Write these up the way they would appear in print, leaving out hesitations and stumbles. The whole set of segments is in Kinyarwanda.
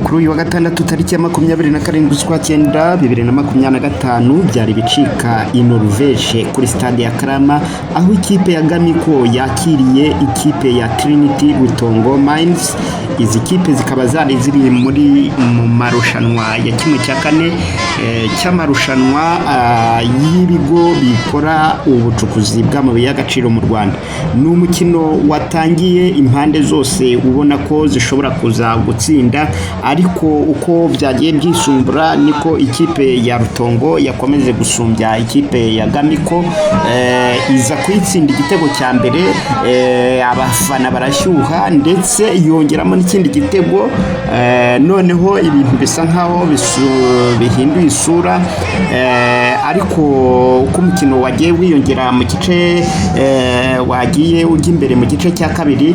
Kuri uyu wa gatandatu, tariki ya 27 z'ukwa 9 2025, byari bicika i Norvège kuri stade ya Karama, aho ikipe ya Gamiko yakiriye ikipe ya Trinity Rutongo Mines. Izi kipe zikaba zari ziri mu marushanwa ya 1/4 cy'amarushanwa y'ibigo bikora ubucukuzi bw'amabuye y'agaciro mu Rwanda. Ni umukino watangiye impande zose ubona ko zishobora kuza gutsinda, ariko uko byagiye byisumbura niko ikipe ya Rutongo yakomeje gusumbya ikipe ya Gamiko, iza kuyitsinda igitego cya mbere, abafana barashyuha, ndetse yongeramo n'ikindi gitego, noneho ibintu bisa nkaho bihinduye isura. Ariko uko umukino wagiye wiyongera mu gice, wagiye ujya imbere mu gice cya kabiri,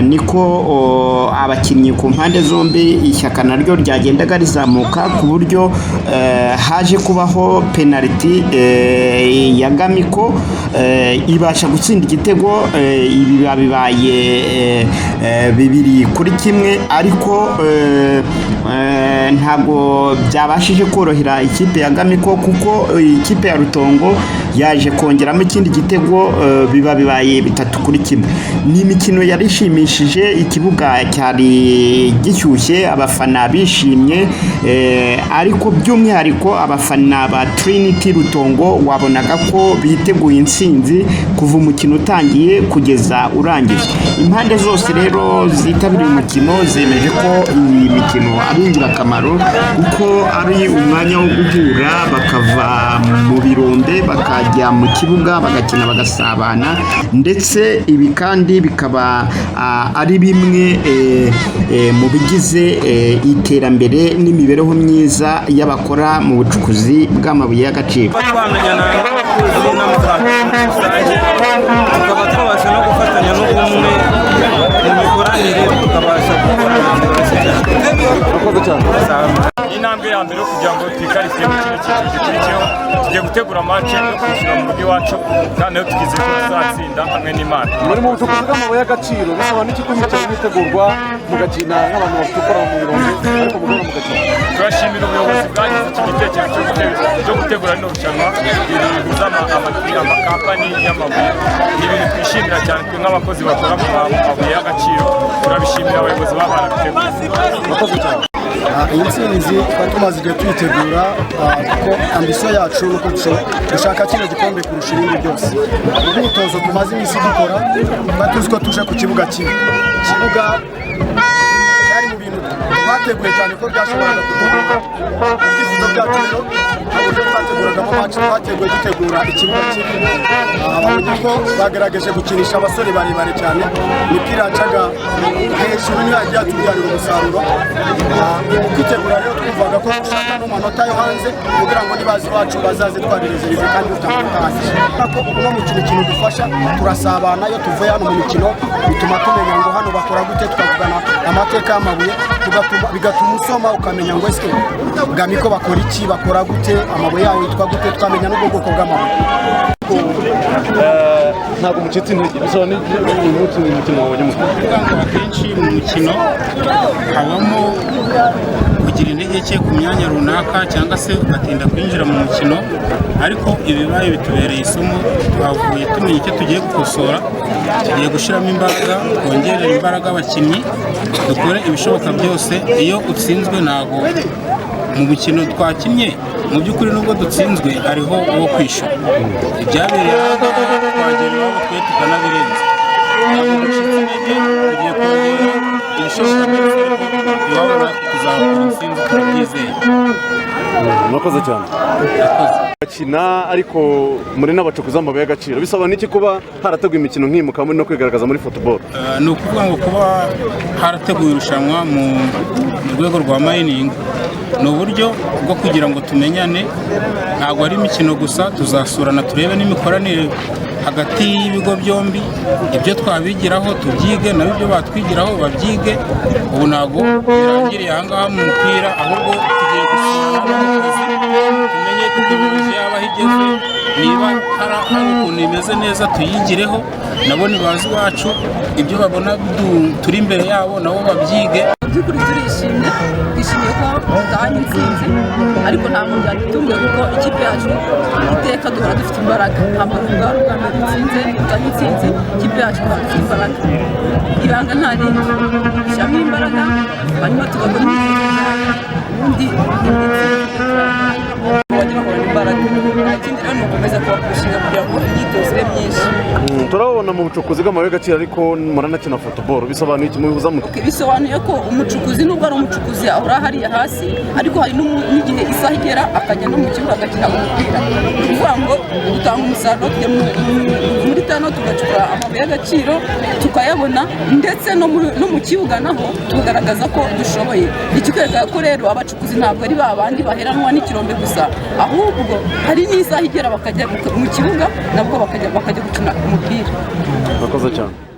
niko abakinnyi ku mpande zombi ishyaka naryo ryagendaga rizamuka, ku buryo haje kubaho penaliti ya Gamiko, ibasha gutsinda igitego, ibi biba bibaye 2-1. Ariko ntabwo byabashije korohera ikipe ya Gamiko, kuko ikipe ya Rutongo yaje kongeramo ikindi gitego, biba bibaye 3-1. Ni imikino yari ishimishije, ikibuga cyari gishyushye, abafana bishimye, ariko by'umwihariko abafana ba Trinity Rutongo wabonaga ko biteguye intsinzi kuva umukino utangiye kugeza urangiye. Impande zose rero zitabiriye umukino zemeje ko iyi mikino ari ingirakamaro, kuko ari umwanya wo guhura, bakava mu birombe bakajya mu kibuga, bagakina, bagasabana. Ndetse ibi kandi bikaba ari bimwe mu bigize iterambere n'imibereho myiza y'abakora mu bucukuzi bw'amabuye y'agaciro. Kuba twamenyana n'abakozi n'amafaranga muri rusange, tukaba twabasha no gufatanya n'ubumwe mu mikoranire, tukabasha gukorana byoroshye cyane. Urakoze cyane. Ni intambwe ya mbere yo kugira ngo twiqualifiye mu kindi cyiciro gikurikiyeho. Tugiye gutegura match yo kwishyura mu rugo iwacu, kandi nayo twizeye ko tuzatsinda hamwe n'Imana. Muri mu bucukuzi bw'amabuye y'agaciro, bisaba n'iki ko imikino itegurwa mugakina nk'abantu bacukura mu birombe, ariko mugahora mugakina? Turashimira ubuyobozi bwagize iki gitekerezo cyo gutegura rino rushanwa rihuza amakampani y'amabuye. Ni ibintu twishimira cyane twe nk'abakozi bakora mu mabuye y'agaciro. Turabishimira abayobozi baba barabiteguye. Urakoze cyane. Iyi ntsinzi twari tumaze igihe tuyitegura, kuko ambition yacu ni uko dushaka kino gikombe kurusha ibindi byose. Mu myitozo tumaze iminsi dukora, twari tuzi ko tuje ku kibuga kimwe, ikibuga cyari mu bintu twateguye cyane ko byashoboraga kutugora. Mu byifuzo byacu rero, uburyo twateguragamo match, twateguye dutegura ikibuga kibi. Babonye ko bagerageje gukinisha abasore barebare cyane, imipira yacaga hejuru niyo yagiye atubyarira umusaruro. Mu kwitegura rero, twumvaga ko dushaka n'amanota yo hanze kugira ngo nibaza iwacu bazaze twarirezereze kandi dufite amanota ahagije. Ko uno mukino ikintu dufasha, turasabana. Iyo tuvuye hano mu mikino, bituma tumenya ngo hano bakora gute, tukavugana amateka y'amabuye, bigatuma usoma ukamenya ngo ese Gamiko bakora iki, bakora gute, amabuye yawo yitwa gute, tukamenya n'ubwo bwoko bw'amabuye. Ntabwo mucitse intege, bisaba n'iki uyu munsi uyu mukino wabonye mukuru? Akenshi mu mukino habamo kugira intege nke ku myanya runaka, cyangwa se ugatinda kwinjira mu mukino, ariko ibibaye bitubereye isomo. Twavuye tumenya icyo tugiye gukosora. Tugiye gushyiramo imbaraga, twongerere imbaraga abakinnyi, dukore ibishoboka byose. Iyo utsinzwe, ntabwo mu mukino twakinnye mu by'ukuri, nubwo dutsinzwe, hariho uwo kwishyura ibyabereye aha ngaha, twagera iwabo twe tukanabirenza. Ntabwo ducitse intege, tugiye kongera ibishoboka byose, ariko iwabo natwe tuzahakura intsinzi, turabyizeye. Murakoze cyane. Murakoze. Bakina, ariko muri n'abacukuzi b'amabuye y'agaciro, bisaba n'iki kuba harateguwe imikino nk'iyi mukaba muri no kwigaragaza muri football? Ni ukuvuga ngo kuba harateguwe irushanwa mu rwego rwa mining ni uburyo bwo kugira ngo tumenyane. Ntabwo ari imikino gusa, tuzasurana, turebe n'imikoranire hagati y'ibigo byombi, ibyo twabigiraho tubyige, nabo ibyo batwigiraho babyige. Ubu ntabwo birangiriye ahangaha mu mupira, ahubwo tugiye gusurana no mu kazi, tumenye tekinoloji yaba aho igeze, niba hari ukuntu imeze neza tuyigireho, nabo nibaza iwacu ibyo babona turi imbere yabo nabo babyige. By'ukuri turishimye, twishimiye ko dutahanye intsinzi, ariko ntabwo byadutunguye kuko ikipe yacu iteka duhora dufite imbaraga. Ntabwo bwari ubwa mbere dutsinze, dutahanye intsinzi. Ikipe yacu duhora dufite imbaraga. Ibanga nta rindi, dushyiramo imbaraga, hanyuma tugakora imyitozo cyane, ubundi intsinzi bajya bahorana imbaraga. Nta kindi rero, ni ugukomeza kubapushinga kugira ngo imyitozo ibe myinshi. Turababona mu bucukuzi bw'amabuye y'agaciro, ariko muranakina football. Bisobanuye iki mubihuza mute? Okay, bisobanuye ko umucukuzi, nubwo ari umucukuzi ahora hariya hasi, ariko hari n'igihe isaha igera akajya no mu kibuga agakina umupira. Ni ukuvuga ngo dutanga umusaruro, tujya muri tunnel tugacukura amabuye y'agaciro tukayabona, ndetse no mu kibuga naho tukagaragaza ko dushoboye. Ikikwereka ko rero abacukuzi ntabwo ari ba bandi baheranwa n'ikirombe gusa, ahubwo hari n'isaha igera bakajya mu kibuga nabwo bakajya gukina umupira. Murakoze cyane.